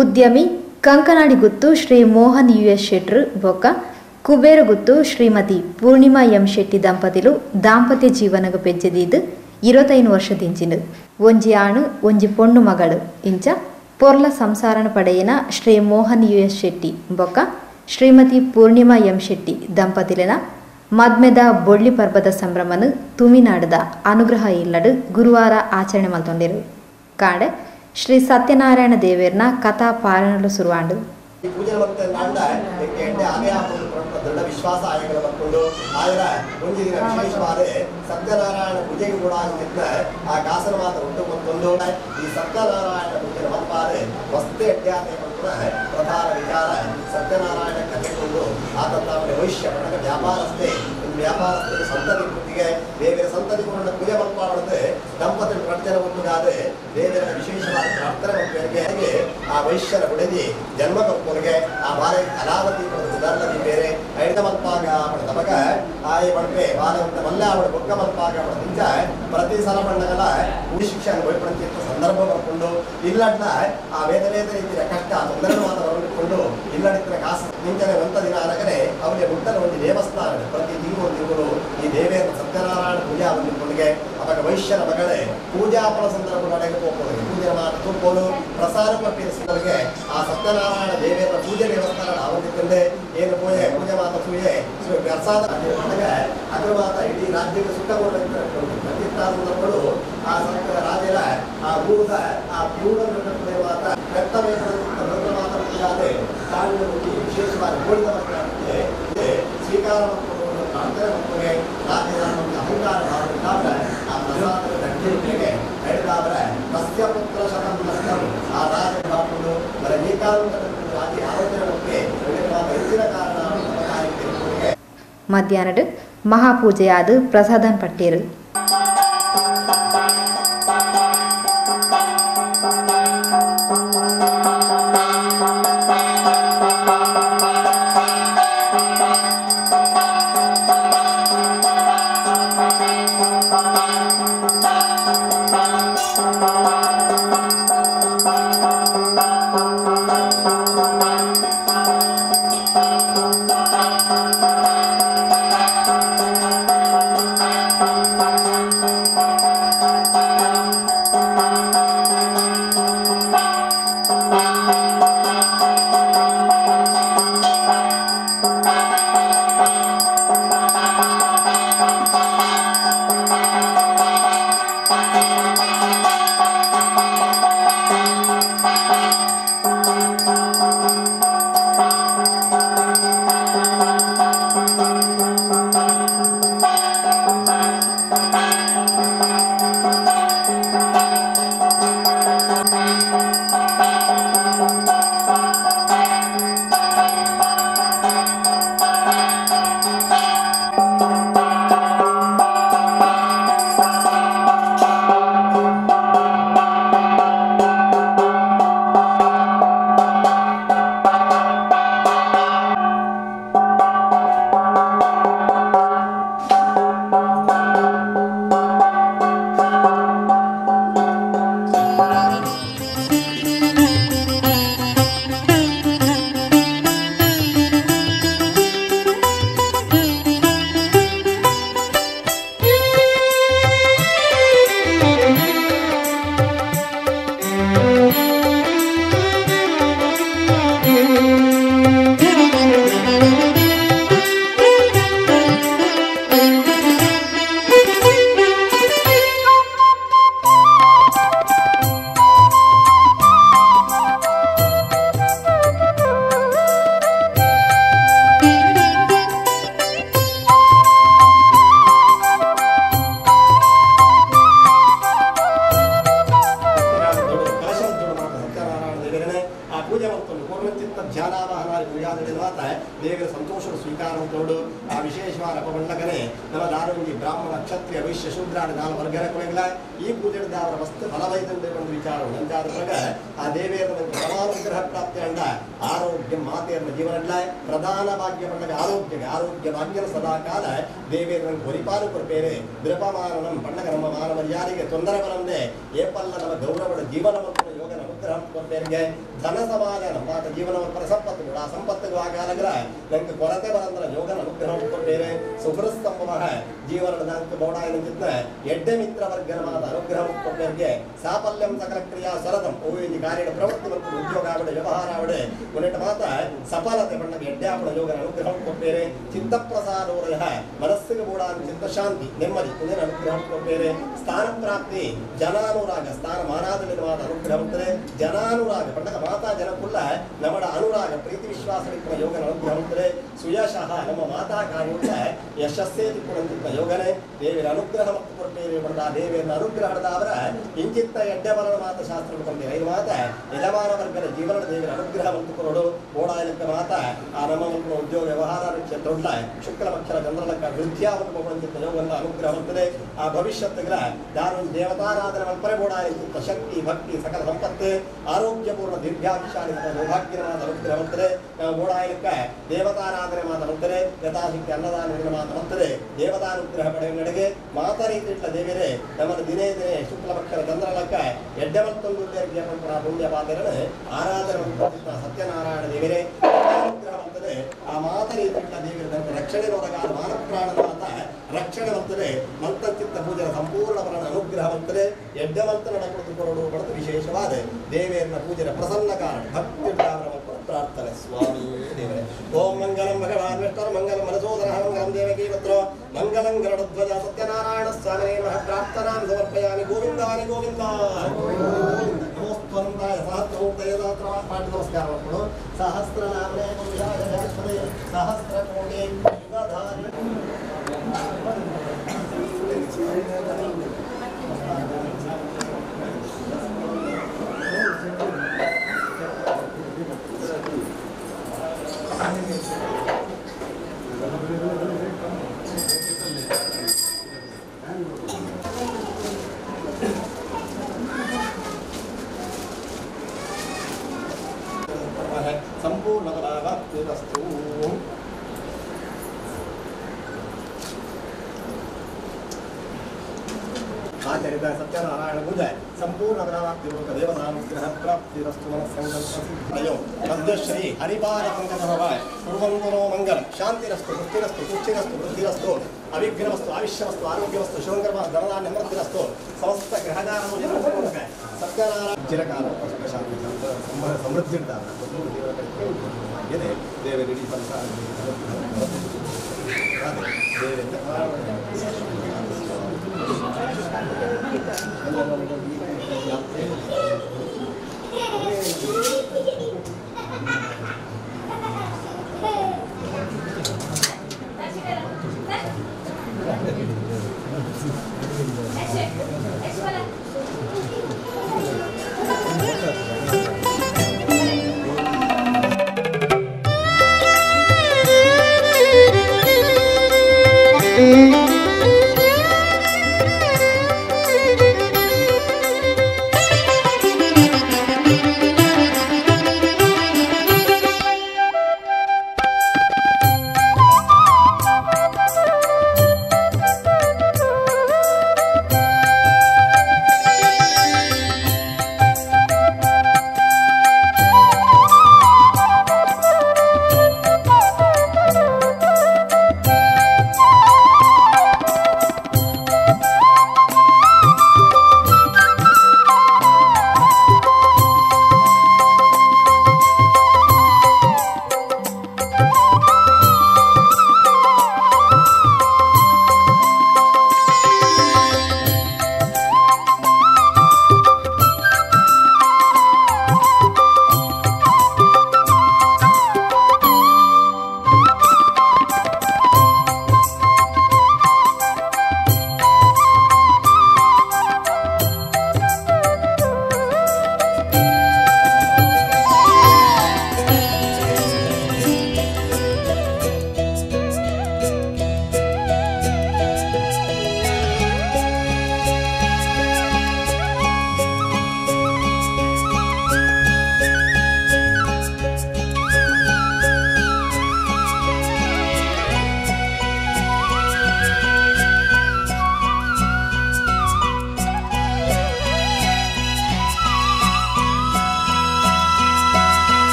ಉದ್ಯಮಿ ಕಂಕನಾಡಿ ಗುತ್ತು Shri Mohan U S ಶೆಟ್ರು ಬೊಕ್ಕ ಕುಬೇರಗುತ್ತು ಶ್ರೀಮತಿ ಪೂರ್ಣಿಮಾ ಎಂ ಶೆಟ್ಟಿ ದಂಪತಿಲು ದಾಂಪತ್ಯ ಜೀವನಗ ಪೆಜ್ಜೆದೀದು 25 ವರ್ಷದಿಂಚಿನ ಒಂಜಿ ಆಣು ಒಂಜಿ ಪೊಣ್ಣು ಮಗಳು ಇಂಚ ಪೊರ್ಲ ಸಂಸಾರನ ಪಡೆಯಿನ ಶ್ರೀ ಮೋಹನ್ ಯು ಎಸ್ ಶೆಟ್ಟಿ ಬೊಕ್ಕ ಶ್ರೀಮತಿ ಪೂರ್ಣಿಮಾ ಎಂ ಶೆಟ್ಟಿ ದಂಪತಿಲೆನ ಮದ್ಮೆದ ಬೊಳ್ಳಿ ಪರ್ಬದ ಸಂಭ್ರಮನು ತುಮಿನಾಡದ ಅನುಗ್ರಹ ಇಲ್ಲಡು ಗುರುವಾರ ಆಚರಣೆ ಮಲ್ತೊಂಡಿರು. ಕಾಡೆ ಶ್ರೀ ಸತ್ಯನಾರಾಯಣ ದೇವೇರ್ನ ಕಥಾ ಪಾರಾಯಣಲು ಸುರುವಾಂಡು. ದೃಢ ವಿಶ್ವಾಸ ಆಯಗಳ ಮಕ್ಕಳು ಆಯರ ಒಂದು ದಿನ ವಿಶೇಷವಾದ ಸತ್ಯನಾರಾಯಣ ಪೂಜೆಗೆ ಕೂಡ ಆಗಿದ್ದ ಆ ಕಾಸನ ಮಾತ್ರ ಉಂಟು ಮತ್ತೊಂದು ಈ ಸತ್ಯನಾರಾಯಣ ಪೂಜೆ ಮತ್ಪಾದ ವಸ್ತು ಅಡ್ಯಾತೆ ಪ್ರಧಾನ ವಿಚಾರ ಸತ್ಯನಾರಾಯಣ ಕಥೆಕೊಂಡು ಆತ ತಾವೇ ವೈಶ್ಯ ಪಡಕ ವ್ಯಾಪಾರಸ್ಥೆ ವ್ಯಾಪಾರಸ್ಥೆ ಸಂತತಿ ಬುದ್ಧಿಗೆ ಬೇರೆ ಸಂತತಿ ಕೊಂಡ ಪೂಜೆ ಮಲ್ಪಾಡುತ್ತೆ ದಂಪತಿ ಪ್ರಾರ್ಥನೆ ಒಪ್ಪುಗಾದೆ ಬೇರೆ ವಿಶೇಷವಾದ ಪ್ರಾರ್ಥನೆ ಒಪ್ಪುಗೆ ಆ ವೈಶ್ಯರ ಬುಡದಿ ಜನ್ಮ ಕೊಪ್ಪುಗೆ ಆ ಬಾರೆ ಕಲಾವತಿ ಉದಾಹರಣೆ ಬೇರೆ ಐದ ಮಲ್ಪಾಗ ಅವಳ ತಮಗ ಆಯ ಬಡ್ಪೆ ಬಾಲವಂತ ಮಲ್ಲ ಅವಳ ಬೊಕ್ಕ ಮಲ್ಪಾಗ ಅವಳ ನಿಂಚ ಪ್ರತಿ ಸಲ ಬಣ್ಣಗಳ ಶಿಕ್ಷಣ ಭಯಪಡಂತ ಸಂದರ್ಭ ಬರ್ಕೊಂಡು ಇಲ್ಲಡ್ಲ ಆ ವೇದ ವೇದ ರೀತಿಯ ಕಷ್ಟ ತೊಂದರೆ ಮಾತ್ರ ಹೊರಡಿಕೊಂಡು ಇಲ್ಲಡಿತ್ರ ಕಾಸು ನಿಂಚನೆ ಒಂತ ದಿನ ಅನಗನೆ ಅವರಿಗೆ ಮುಟ್ಟಲ ಒಂದು ದೇವಸ್ಥಾನ ಪ್ರತಿ ತಿಂಗಳು ತಿಂಗಳು ಈ ದೇವೇಂದ್ರ ಸತ್ಯನಾರಾಯಣ ಪೂಜಾ ಬಂದಿಕೊಂಡಿಗೆ ಅವಾಗ ವೈಶ್ಯರ ಮಗಳೇ ಪೂಜಾಪರ ಸಂದರ್ಭ ನಡೆಗೆ ಹೋಗ್ಬೋದು ಪೂಜೆ ಮಾತ್ರ ತುಪ್ಪೋದು ಪ್ರಸಾದ ಕೊಟ್ಟಿಗೆ ಆ ಸತ್ಯನಾರಾಯಣ ದೇವೇಂದ್ರ ಪೂಜೆ ದೇವಸ್ಥಾನ ಆವಂದಿತ್ತಂದೆ ಏನು ಪೂಜೆ ಪೂಜೆ ಮಾತ್ರ ಸೂಯೆ ಪ್ರಸಾದ ಅದ್ರ ಮಾತ್ರ ಇಡೀ ರಾಜ್ಯಕ್ಕೆ ಸುತ್ತ ಸಂದರ್ಭಗಳು ಆ ಸತ್ಯ ರಾಜರ ಆ ಭೂದ ಆ ಪ್ಯೂರ ಮಾತ್ರ ಕರ್ತವ್ಯ ಮಾತ್ರ ಪೂಜಾದೆ ತಾಳ್ಮೆ ವಿಶೇಷವಾಗಿ ಗೋಳಿದ ಮಕ್ಕಳಿಗೆ ಸ್ವೀಕಾರ ಪ್ರಾರ್ಥನೆ ಮಕ್ಕಳಿಗೆ ರಾಜ್ಯದ ಅಹಂಕಾರ ಭಾವ ಆ ಪ್ರಸಾದದ ದಡ್ಡಿಗೆ ಹೇಳಿದಾದ್ರೆ ತಸ್ಯ ಪುತ್ರ ಶತಂ ನಷ್ಟಂ ಆ ರಾಜ ಬಾಪುಡು ಬರ ಏಕಾಂತ ರಾಜ್ಯ ಆಲೋಚನೆ ಮಕ್ಕಳಿಗೆ ಹೆಚ್ಚಿನ ಕಾರಣ ಮಧ್ಯಾಹ್ನಡು ಮಹಾಪೂಜೆಯಾದ ಪ್ರಸಾದನ್ ಪಟ್ಟೇರು. ದೇವರ ಸಂತೋಷದ ಸ್ವೀಕಾರ ತೋಡು ಆ ವಿಶೇಷವಾದ ಅಪಬಣ್ಣಕನೆ ನಮ್ಮ ದಾರುಂಗಿ ಬ್ರಾಹ್ಮಣ ಕ್ಷತ್ರಿಯ ವೈಶ್ಯ ಶೂದ್ರಾಣ ನಾಲ್ ವರ್ಗರ ಕೊನೆಗಳ ಈ ಪೂಜೆದ ಅವರ ವಸ್ತು ಫಲವೈದಂತೆ ಒಂದು ವಿಚಾರ ನಂಜಾದ ಪ್ರಗ ಆ ದೇವೇರ ಪರಮಾನುಗ್ರಹ ಪ್ರಾಪ್ತಿ ಅಂಡ ಆರೋಗ್ಯ ಮಾತೆಯರ ಜೀವನ ಪ್ರಧಾನ ಭಾಗ್ಯ ಬಣ್ಣಗ ಆರೋಗ್ಯ ಆರೋಗ್ಯ ಭಾಗ್ಯನ ಸದಾಕಾಲ ದೇವೇರ ಒರಿಪಾಲು ಕೊರ್ಪೇರೆ ದ್ರಪಮಾನಂ ಬಣ್ಣಗ ನಮ್ಮ ಮಾನವ ಯಾರಿಗೆ ತೊಂದರೆ ಬರಂದೆ ಏಪಲ್ಲ ನಮ್ಮ ಗೌರವದ ಜೀವನ ಮತ್ತು ಯೋಗ ಅನುಗ್ರಹ ಕೊಡ್ಬೇರಿಗೆ ಧನ ಸಮಾಧಾನ ಮಾತ ಜೀವನ ಸಂಪತ್ತು ಕೂಡ ಆ ಸಂಪತ್ತಿಗೆ ಆಗಾಲಗ್ರ ನಂಗೆ ಕೊರತೆ ಬರಂದ್ರ ಯೋಗನ ಅನುಗ್ರಹ ಕೊಡ್ಬೇರೆ ಸುಹೃತ್ ಸಂಭವ ಜೀವನದ ನಂಗೆ ಬೋಡಾಯನ ಎಡ್ಡೆ ಮಿತ್ರ ವರ್ಗನ ಮಾತ ಅನುಗ್ರಹ ಕೊಡ್ಬೇರಿಗೆ ಸಾಫಲ್ಯಂ ಸಕಲ ಕ್ರಿಯಾ ಸರದಂ ಓ ಕಾರ್ಯದ ಪ್ರವೃತ್ತಿ ಮತ್ತು ಉದ್ಯೋಗ ಆವಡೆ ವ್ಯವಹಾರ ಆವಡೆ ಮುನ್ನೆಟ್ಟ ಮಾತ ಸಫಲತೆ ಬಣ್ಣ ಎಡ್ಡೆ ಆಪಣ ಯೋಗನ ಅನುಗ್ರಹ ಕೊಡ್ಬೇರೆ ಚಿತ್ತ ಪ್ರಸಾದೋದಯ ಮನಸ್ಸಿಗೆ ಕೂಡ ಚಿತ್ತ ಶಾಂತಿ ನೆಮ್ಮದಿ ಇದನ್ನು ಅನುಗ್ರಹ ಕೊಡ್ಬೇರೆ ಸ್ಥಾನ ಪ್ರಾಪ್ತಿ ಜನಾನುರಾಗ ಸ್ಥಾನ ಮಾನಾದಲ್ಲಿ ಮಾತ ಅನುಗ್ರಹ ಮಾಡ್ತಾರೆ ಜನಾನುರಾಗ ಪಂಡಕ ಮಾತಾ ಜನಕುಲ್ಲ ನಮ್ಮಡ ಅನುರಾಗ ಪ್ರೀತಿ ವಿಶ್ವಾಸ ಯೋಗನ ಅನುಗ್ರಹ ಮಾಡ್ತಾರೆ ಸುಯಶಃ ನಮ್ಮ ಮಾತಾ ಕಾರ್ಯವುಳ್ಳ ಯಶಸ್ಸೇ ತಿಕ್ಕುವಂತಿದ್ದ ಯೋಗನೇ ದೇವಿಯ ಅನುಗ್ರಹ ಮತ್ತು ಕೊಡ್ಬೇರೆ ಪಡೆದ ದೇವಿಯನ್ನು ಅನುಗ್ರಹದ ಅವರ ಇಂಚಿತ್ತ ಎಡ್ಡೆ ಬಲನ ಮಾತ ಶಾಸ್ತ್ರ ಬಂದಿದೆ ಇದು ಮಾತ ಯಜಮಾನ ವರ್ಗದ ಜೀವನದ ದೇವಿಯ ಅನುಗ್ರಹ ಮತ್ತು ಕೊರಡು ಓಡಾಯಲಕ್ಕ ಮಾತ ಆ ನಮ್ಮ ಮಕ್ಕಳ ಉದ್ಯೋಗ ವ್ಯವಹಾರ ಕ್ಷೇತ್ರ ಉಳ್ಳ ಶುಕ್ಲ ಪಕ್ಷರ ಚಂದ್ರಲಕ್ಕ ವೃದ್ಧಿಯಾವನ್ನು ಹೋಗುವಂತಿದ್ದ ಯೋಗನ ಅನುಗ್ರಹ ಮಾಡ್ತದೆ ಆ ಭವಿಷ್ಯತ್ತಿಗಳ ದಾರು ದೇವತಾರಾಧನೆ ಮಲ್ಪರೆ ಬೋಡಾಯಿತ ಶಕ್ತಿ ಭಕ್ತಿ ಸಕಲ ಸಂಪತ್ತು ಆರೋಗ್ಯಪೂರ್ಣ ದೀರ್ಘಾಭಿಶಾಲಿ ಸೌಭಾಗ್ಯವಾದ ಅನುಗ್ರಹ ಮಾಡ್ತದೆ ನಾವು ಬೋಡಾಯಲಕ್ಕ ದೇವತಾರಾಧನೆ ಮಾತ ಮಾಡ್ತಾರೆ ಯಥಾಶಕ್ತಿ ಅನ್ನದಾನ ಮಾತ ಮಾಡ್ತದೆ ದೇವತಾನುಗ್ರಹ ಪಡೆಯುವ ಮಾತಾ ರೀತಿ ಇಟ್ಟ ದೇವರೇ ನಮ್ಮನ್ನು ದಿನೇ ದಿನೇ ಶುಕ್ಲ ಪಕ್ಷದ ಚಂದ್ರಲಕ್ಕ ಎಡ್ಡೆ ಮತ್ತೊಂದು ಪುಣ್ಯ ಪಾತ್ರನ ಆರಾಧನೆ ಸತ್ಯನಾರಾಯಣ ದೇವರೇ ಅನುಗ್ರಹ ಮಾಡ್ತದೆ ಆ ಮಾತ ರೀತಿ ಇಟ್ಟ ದೇವರ ರಕ್ಷಣೆ ನೋಡಗಾದ ಮಾನಪ್ರಾಣ ಮಾತ ರಕ್ಷಣೆ ಮಾಡ್ತದೆ ಮಂತ್ರಚಿತ್ತ ಪೂಜೆಯ ಸಂಪೂರ್ಣ ಪರಣ ಅನುಗ್ರಹ ಮಾಡ್ತದೆ ಎಡ್ಡವಂತ ನಡಕೊಡುತ್ತುಕೊಳ್ಳಲು ಪಡೆದು ವಿಶೇಷವಾದ ದೇವೇರನ ಪೂಜೆಯ ಪ್ರಸನ್ನ ಕಾರಣ ಭಕ್ತಿ ಪ್ರಾರ್ಥನೆ ಸ್ವಾಮಿ ದೇವರೇ ಓಂ ಮಂಗಲಂ ಭಗವಾನ್ ವಿಷ್ಣು ಮಂಗಲಂ ಮನಸೋದರ ಮಂಗಲಂ ದೇವಕೀ ಪುತ್ರ ಮಂಗಲಂ ಗರುಡಧ್ವಜ ಸತ್ಯನಾರಾಯಣ ಸ್ವಾಮಿನೇ ನಮಃ ಪ್ರಾರ್ಥನಾಂ ಸಮರ್ಪಯಾಮಿ ಗೋವಿಂದಾನಿ ಗೋವಿಂದ ನಮೋಸ್ತ್ವಂದಾಯ ಸಹಸ್ರಮೂರ್ತಯೇ ಸಹಸ್ರಪಾಠ ನಮಸ್ಕಾರ ಮಾಡ್ಕೊಡು ಸಹಸ್ರನಾಮನೇ ಸಹಸ್ರಕೋಟಿ ಯುಗಧಾರಿ ಸಂಪೂರ್ಣ ಫಲಾವಾಪ್ತಿರಸ್ತು. ಆಚರಿತ ಸತ್ಯನಾರಾಯಣ ಪೂಜೆ ಸಂಪೂರ್ಣ ಫಲಾವಾಪ್ತಿಪೂರ್ವಕ ದೇವತಾನುಗ್ರಹ ಪ್ರಾಪ್ತಿರಸ್ತು. ಮನಸ್ಸಂಕಲ್ಪ ಸಿದ್ಧಯೋ ತದ್ಶ್ರೀ ಹರಿಪಾದ ಪಂಕಜಭವಾಯ ಕುರ್ವಂತು ನೋ ಮಂಗಲಂ. ಶಾಂತಿರಸ್ತು, ವೃತ್ತಿರಸ್ತು, ತುಷ್ಟಿರಸ್ತು, ವೃದ್ಧಿರಸ್ತು, ಅವಿಘ್ನವಸ್ತು, ಆವಿಷ್ಯವಸ್ತು, ಆರೋಗ್ಯವಸ್ತು, ಶಿವಂಕರ್ಮ ಧನಧಾನ್ಯ ಸಮೃದ್ಧಿರಸ್ತು. ಸಮಸ್ತ ಗ್ರಹದಾನ ಸತ್ಯನಾರಾಯಣ ಚಿರಕಾಲ ಶಾಂತಿ ಸಮೃದ್ಧಿ ದೇವರ ದೇವರಿಡೀ ಸಂಸಾರ ದೇವರಿಂದ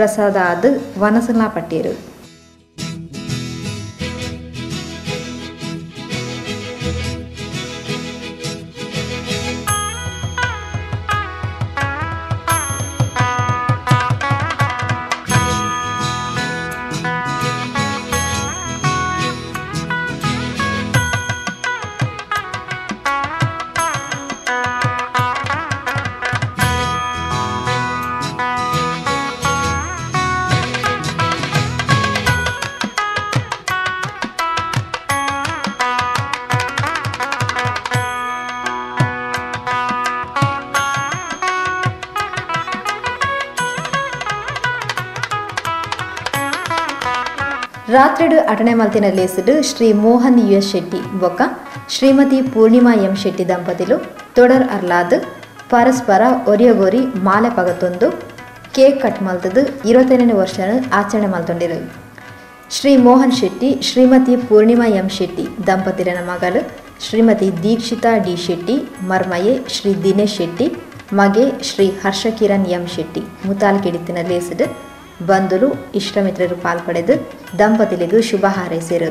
ಪ್ರಸಾದ ಆದ್ ವನಸುಲಾ ಪಟ್ಟೇರು. ರಾತ್ರಿಡು ಅಟನೆ ಮಲ್ತಿನ ಲೇಸುಡು ಶ್ರೀ ಮೋಹನ್ ಯು ಎಸ್ ಶೆಟ್ಟಿ ಬೊಕ್ಕ ಶ್ರೀಮತಿ ಪೂರ್ಣಿಮಾ ಎಂ ಶೆಟ್ಟಿ ದಂಪತಿಲು ತೊಡರ್ ಅರ್ಲಾದ್ ಪರಸ್ಪರ ಒರಿಯಗೋರಿ ಮಾಲೆ ಪಗತೊಂದು ಕೇಕ್ ಕಟ್ ಮಲ್ತದು 25ನೇ ವರ್ಷನ ಆಚರಣೆ ಮಲ್ತೊಂಡಿರು. ಶ್ರೀ ಮೋಹನ್ ಶೆಟ್ಟಿ ಶ್ರೀಮತಿ ಪೂರ್ಣಿಮಾ ಎಂ ಶೆಟ್ಟಿ ದಂಪತಿರನ ಮಗಲು ಶ್ರೀಮತಿ ದೀಕ್ಷಿತಾ ಡಿ ಶೆಟ್ಟಿ, ಮರ್ಮಯೆ ಶ್ರೀ ದಿನೇಶ್ ಶೆಟ್ಟಿ, ಮಗೆ ಶ್ರೀ ಹರ್ಷಕಿರಣ್ ಎಂ ಶೆಟ್ಟಿ ಮುತಾಲ್ಕಿಡಿತ್ತಿನ ಲೇಸುಡು ಬಂಧುಲು ಇಷ್ಟಮಿತ್ರರು ಪಾಲ್ಪಡೆದು ದಂಪತಿಲಿಗೂ ಶುಭ ಹಾರೈಸಿರು.